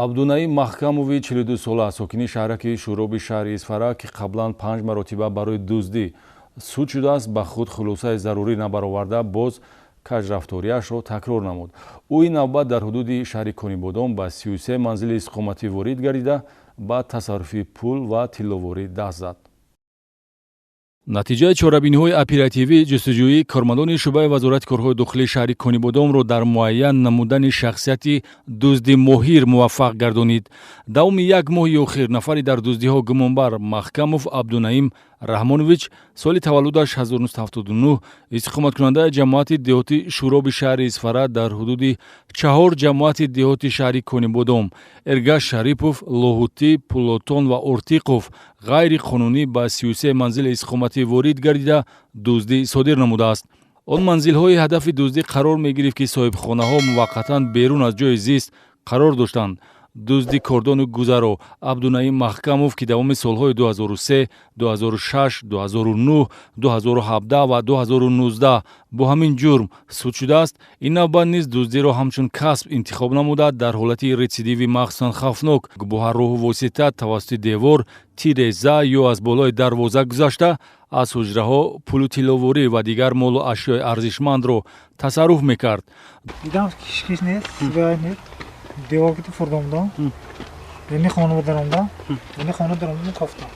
Абдунаим Маҳкамови 42сола, сокини шаҳраки Шӯроби шаҳри Исфара, ки қаблан панҷ маротиба барои дуздӣ суд шудааст, ба худ хулосаи зарурӣ набароварда, боз кажрафториашро такрор намуд. Ӯ ин навбат дар ҳудуди шаҳри Конибодом ба 33 манзили истиқоматӣ ворид гардида, ба тасарруфи пул ва тилловорӣ даст зад. Натиҷаи чорабиниҳои оперативӣ ҷустуҷӯӣ кормандони шӯъбаи Вазорати корҳои дохилии шаҳри Конибодомро дар муайян намудани шахсияти дузди моҳир муваффақ гардонид. Давоми як моҳи охир нафари дар дуздиҳо гумонбар Маҳкамов Абдунаим Раҳмонович, соли таваллудаш 1979, истиқоматкунандаи ҷамоати деҳоти Шӯроби шаҳри Исфара, дар ҳудуди чаҳор ҷамоати деҳоти шаҳри Конибодом: Эргаш Шарипов, Лоҳутӣ, Пулотон ва Ортиқов ғайриқонунӣ ба 33 манзили истиқоматӣ ворид гардида, дуздӣ содир намудааст. Он манзилҳои ҳадафи дуздӣ қарор мегирифт, ки соҳибхонаҳо муваққатан берун аз ҷои зист қарор доштанд. Дузди кордону гузаро Абдунаим Маҳкамов, ки давоми солҳои 2003, 2006, 2009, 2017 ва 2019 бо ҳамин ҷурм суд шудааст, ин навбат низ дуздиро ҳамчун касб интихоб намуда, дар ҳолати рецидиви махсусан хавфнок бо ҳар роҳу восита тавассути девор, тиреза ё аз болои дарвоза гузашта, аз ҳуҷраҳо пулу тилловорӣ ва дигар молу ашёи арзишмандро тасарруф мекард. Дидам, ҳеч нест, нест, девор ки фурдомдам, яъне хона даромдам, яъне хона даромдам, кофтам.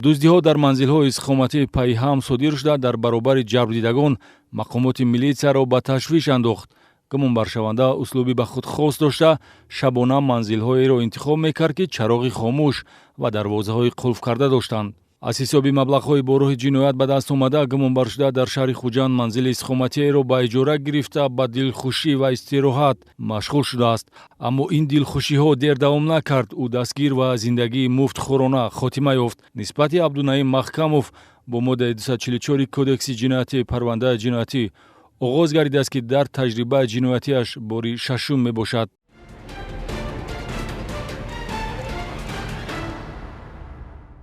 Дуздиҳо дар манзилҳои истиқоматӣ пайҳам содир шуда, дар баробари ҷабрдидагон мақомоти милитсияро ба ташвиш андохт. Гумонбаршаванда услуби ба худ хос дошта, шабона манзилҳоеро интихоб мекард, ки чароғи хомӯш ва дарвозаҳои қулфкарда доштанд. Аз ҳисоби маблағҳои бо роҳи ҷиноят ба даст омада гумонбаршуда дар шаҳри Хуҷанд манзили истиқоматиеро ба иҷора гирифта, ба дилхушӣ ва истироҳат машғул шудааст. Аммо ин дилхушиҳо дер давом накард. Ӯ дастгир ва зиндагии муфтхӯрона хотима ёфт. Нисбати Абдунаим Маҳкамов бо моддаи 244 Кодекси ҷиноятӣ парвандаи ҷиноятӣ оғоз гардидааст, ки дар таҷрибаи ҷиноятиаш бори шашум мебошад.